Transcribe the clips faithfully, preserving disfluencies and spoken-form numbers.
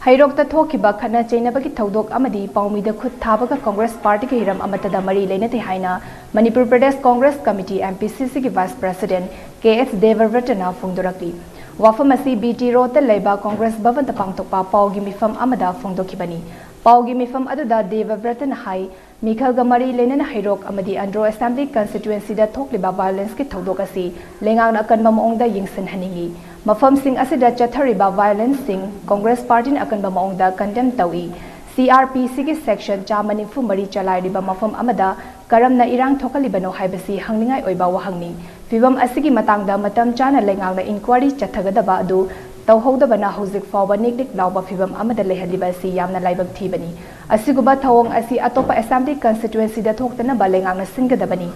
ꯍꯩꯔꯣꯛꯇ ꯊꯣꯛꯈꯤꯕ ꯈꯠꯅ ꯆꯩꯅꯕꯒꯤ ꯊꯧꯗꯣꯛ ꯑꯃꯗꯤ ꯄꯥꯎꯃꯤꯗ ꯈꯨꯠ ꯊꯥꯕꯒ ꯀꯣꯡꯒ꯭ꯔꯦꯁ ꯄꯥꯔꯇꯤꯒ ꯍꯤꯔꯝ ꯑꯃꯠꯇꯗ ꯃꯔꯤ ꯂꯩꯅꯗꯦ ꯍꯥꯏꯅ ꯃꯅꯤꯄꯨꯔ ꯄ꯭ꯔꯗꯦꯁ ꯀꯣꯡꯒ꯭ꯔꯦꯁ ꯀꯃꯤꯇꯤ, MPCCꯒꯤ ꯚꯥꯏꯁ ꯄ꯭ꯔꯁꯤꯗꯦꯟꯠ ꯀꯦ ꯑꯦꯁ ꯗꯦꯕꯕ꯭ꯔꯇꯅ ꯐꯣꯡꯗꯣꯔꯛꯂꯤ꯫ ꯋꯥꯐꯝ ꯑꯁꯤ ꯕꯤ ꯇꯤ ꯔꯣꯗꯇ ꯂꯩꯕ ꯀꯣꯡꯒ꯭ꯔꯦꯁ ꯚꯕꯟꯗ ꯄꯥꯡꯊꯣꯛꯄ ꯄꯥꯎꯒꯤ ꯃꯤꯐꯝ ꯑꯃꯗ ꯐꯣꯡꯗꯣꯛꯈꯤꯕꯅꯤ꯫ ꯄꯥꯎꯒꯤ ꯃꯤꯐꯝ ꯑꯗꯨꯗ ꯗꯦꯕꯕ꯭ꯔꯇꯅ ꯍꯥꯏ, ꯃꯤꯈꯜꯒ ꯃꯔꯤ ꯂꯩꯅꯅ ꯍꯩꯔꯣꯛ ꯑꯃꯗꯤ ꯑꯟꯗ꯭ꯔꯣ ꯑꯦꯁꯦꯝꯕ꯭ꯂꯤ ꯀꯟꯁꯇꯤꯇ꯭ꯋꯦꯟꯁꯤꯗ ꯊꯣꯛꯂꯤꯕ ꯚꯥꯏꯑꯣꯂꯦꯟꯁꯀꯤ ꯊꯧꯗꯣꯛ ꯑꯁꯤ ꯂꯩꯉꯥꯛꯅ ꯑꯀꯟꯕ ꯃꯑꯣꯡꯗ ꯌꯦꯡꯁꯤꯟꯍꯟꯅꯤꯡꯏ꯫ ꯃꯐꯝꯁꯤꯡ ꯑꯁꯤꯗ ꯆꯠꯊꯔꯤꯕ ꯚꯥꯏꯑꯣꯂꯦꯟꯁꯁꯤꯡ ꯀꯣꯡꯒ꯭ꯔꯦꯁ ꯄꯥꯔꯇꯤꯅ ꯑꯀꯟꯕ ꯃꯑꯣꯡꯗ ꯀꯟꯗꯦꯝ ꯇꯧꯏ꯫ CrPCꯒꯤ ꯁꯦꯛꯁꯟ ꯆꯥꯝꯃ ꯅꯤꯐꯨ ꯃꯔꯤ ꯆꯂꯥꯏꯔꯤꯕ ꯃꯐꯝ ꯑꯃꯗ ꯀꯔꯝꯅ ꯏꯔꯥꯡ ꯊꯣꯛꯍꯜꯂꯤꯕꯅꯣ ꯍꯥꯏꯕꯁꯤ ꯍꯪꯅꯤꯡꯉꯥꯏ ꯑꯣꯏꯕ ꯋꯥꯍꯪꯅꯤ꯫ ꯐꯤꯚꯝ ꯑꯁꯤꯒꯤ ꯃꯇꯥꯡꯗ ꯃꯇꯝ ꯆꯥꯅ ꯂꯩꯉꯥꯛꯅ ꯏꯟꯀ꯭ꯋꯥꯏꯔꯤ ꯆꯠꯊꯒꯗꯕ ꯑꯗꯨ ꯇꯧꯍꯧꯗꯕꯅ ꯍꯧꯖꯤꯛ ꯐꯥꯎꯕ ꯅꯤꯛ ꯅꯤꯛ ꯂꯥꯎꯕ ꯐꯤꯚꯝ ꯑꯃꯗ ꯂꯩꯍꯜꯂꯤꯕ ꯑꯁꯤ ꯌꯥꯝꯅ ꯂꯥꯏꯕꯛ ꯊꯤꯕꯅꯤ꯫ ꯑꯁꯤꯒꯨꯝꯕ ꯊꯧꯑꯣꯡ ꯑꯁꯤ ꯑꯇꯣꯞꯄ ꯑꯦꯁꯦꯝꯕ꯭ꯂꯤ ꯀꯟꯁꯇꯤꯇ꯭ꯋꯦꯟꯁꯤꯗ ꯊꯣꯛꯇꯅꯕ ꯂꯩꯉꯥꯛꯅ ꯁꯤꯟꯒꯗꯕꯅꯤ꯫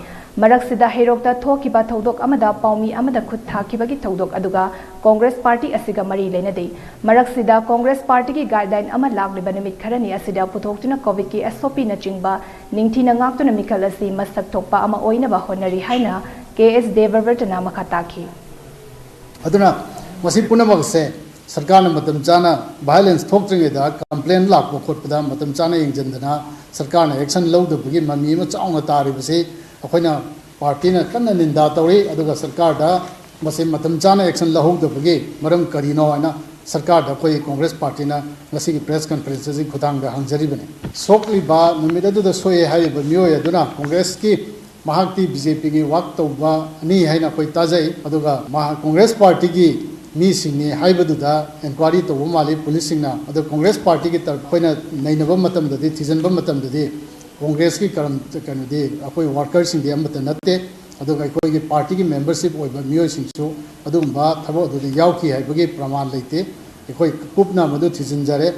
ꯃꯔꯛꯁꯤꯗ ꯍꯩꯔꯣꯛꯇ ꯊꯣꯛꯈꯤꯕ ꯊꯧꯗꯣꯛ ꯑꯃꯗ ꯄꯥꯎꯃꯤ ꯑꯃꯗ ꯈꯨꯠ ꯊꯥꯈꯤꯕꯒꯤ ꯊꯧꯗꯣꯛ ꯑꯗꯨꯒ ꯀꯣꯡꯒ꯭ꯔꯦꯁ ꯄꯥꯔꯇꯤ ꯑꯁꯤꯒ ꯃꯔꯤ ꯂꯩꯅꯗꯦ꯫ ꯃꯔꯛꯁꯤꯗ ꯀꯣꯡꯒ꯭ꯔꯦꯁ ꯄꯥꯔꯇꯤꯒꯤ ꯒꯥꯏꯗꯂꯥꯏꯟ ꯑꯃ ꯂꯥꯛꯂꯤꯕ ꯅꯨꯃꯤꯠ ꯈꯔꯅꯤ ꯑꯁꯤꯗ ꯄꯨꯊꯣꯛꯇꯨꯅ ꯀꯣꯚꯤꯗꯀꯤ SOPꯅꯆꯤꯡꯕ ꯅꯤꯡꯊꯤꯅ ꯉꯥꯛꯇꯨꯅ ꯃꯤꯈꯜ ꯑꯁꯤ ꯃꯁꯛ ꯊꯣꯛꯄ ꯑꯃ ꯑꯣꯏꯅꯕ ꯍꯣꯠꯅꯔꯤ ꯍꯥꯏꯅ ꯀꯦ ꯑꯦꯁ ꯗꯦꯕꯕ꯭ꯔꯇꯅ ꯃꯈꯥ ꯇꯥꯈꯤ꯫ ꯑꯗꯨꯅ ꯃꯁꯤ ꯄꯨꯝꯅꯃꯛ ꯑꯁꯦ ꯁꯔꯀꯥꯔꯅ ꯃꯇꯝ ꯆꯥꯅ ꯚꯥꯏꯑꯣꯂꯦꯟꯁ ꯊꯣꯛꯇ꯭ꯔꯤꯉꯩꯗ ꯀꯝꯄ꯭ꯂꯦꯟ ꯂꯥꯛꯄ ꯈꯣꯠꯄꯗ ꯃꯇꯝ ꯆꯥꯅ ꯌꯦꯡꯁꯤꯟꯗꯅ ꯁꯔꯀꯥꯔꯅ ꯑꯦꯛꯁꯟ ꯂꯧꯗꯕꯒꯤ ꯃꯃꯤ ꯑꯃ ꯆꯥꯎꯅ ꯇꯥꯔꯤꯕꯁꯤ ꯑꯩꯈꯣꯏꯅ ꯄꯥꯔꯇꯤꯅ ꯀꯟꯅ ꯅꯤꯟꯗꯥ ꯇꯧꯔꯤ꯫ ꯑꯗꯨꯒ ꯁꯔꯀꯥꯔꯗ ꯃꯁꯤ ꯃꯇꯝ ꯆꯥꯅ ꯑꯦꯛꯁꯟ ꯂꯧꯍꯧꯗꯕꯒꯤ ꯃꯔꯝ ꯀꯔꯤꯅꯣ ꯍꯥꯏꯅ ꯁꯔꯀꯥꯔꯗ ꯑꯩꯈꯣꯏ ꯀꯣꯡꯒ꯭ꯔꯦꯁ ꯄꯥꯔꯇꯤꯅ ꯉꯁꯤꯒꯤ ꯄ꯭ꯔꯦꯁ ꯀꯟꯐꯔꯦꯟꯁ ꯑꯁꯤꯒꯤ ꯈꯨꯊꯥꯡꯗ ꯍꯪꯖꯔꯤꯕꯅꯤ꯫ ꯁꯣꯛꯂꯤꯕ ꯅꯨꯃꯤꯠ ꯑꯗꯨꯗ ꯁꯣꯛꯑꯦ ꯍꯥꯏꯔꯤꯕ ꯃꯤꯑꯣꯏ ꯑꯗꯨꯅ ꯀꯣꯡꯒ꯭ꯔꯦꯁꯀꯤ ꯃꯍꯥꯛꯇꯤ BJPꯒꯤ ꯋꯥꯛ ꯇꯧꯕꯅꯤ ꯍꯥꯏꯅ ꯑꯩꯈꯣꯏ ꯇꯥꯖꯩ꯫ ꯑꯗꯨꯒ ꯃꯍꯥꯛ ꯀꯣꯡꯒ꯭ꯔꯦꯁ ꯄꯥꯔꯇꯤꯒꯤ ꯃꯤꯁꯤꯡꯅꯤ ꯍꯥꯏꯕꯗꯨꯗ ꯏꯟꯀ꯭ꯋꯥꯏꯔꯤ ꯇꯧꯕ ꯃꯥꯜꯂꯤ ꯄꯨꯂꯤꯁꯁꯤꯡꯅ꯫ ꯑꯗꯣ ꯀꯣꯡꯒ꯭ꯔꯦꯁ ꯄꯥꯔꯇꯤꯒꯤ ꯇꯔꯐ ꯑꯩꯈꯣꯏꯅ ꯅꯩꯅꯕ ꯃꯇꯝꯗꯗꯤ, ꯊꯤꯖꯤꯟꯕ ꯃꯇꯝꯗꯗꯤ ꯀꯣꯡꯒ꯭ꯔꯦꯁꯀꯤ ꯀꯔꯝ ꯀꯩꯅꯣꯗꯤ ꯑꯩꯈꯣꯏ ꯋꯥꯔꯀꯔꯁꯤꯡꯗꯤ ꯑꯃꯠꯇ ꯅꯠꯇꯦ꯫ ꯑꯗꯨꯒ ꯑꯩꯈꯣꯏꯒꯤ ꯄꯥꯔꯇꯤꯒꯤ ꯃꯦꯝꯕꯔꯁꯤꯞ ꯑꯣꯏꯕ ꯃꯤꯑꯣꯏꯁꯤꯡꯁꯨ ꯑꯗꯨꯒꯨꯝꯕ ꯊꯕꯛ ꯑꯗꯨꯗ ꯌꯥꯎꯈꯤ ꯍꯥꯏꯕꯒꯤ ꯄ꯭ꯔꯃꯥꯟ ꯂꯩꯇꯦ꯫ ꯑꯩꯈꯣꯏ ꯀꯨꯞꯅ ꯃꯗꯨ ꯊꯤꯖꯤꯟꯖꯔꯦ꯫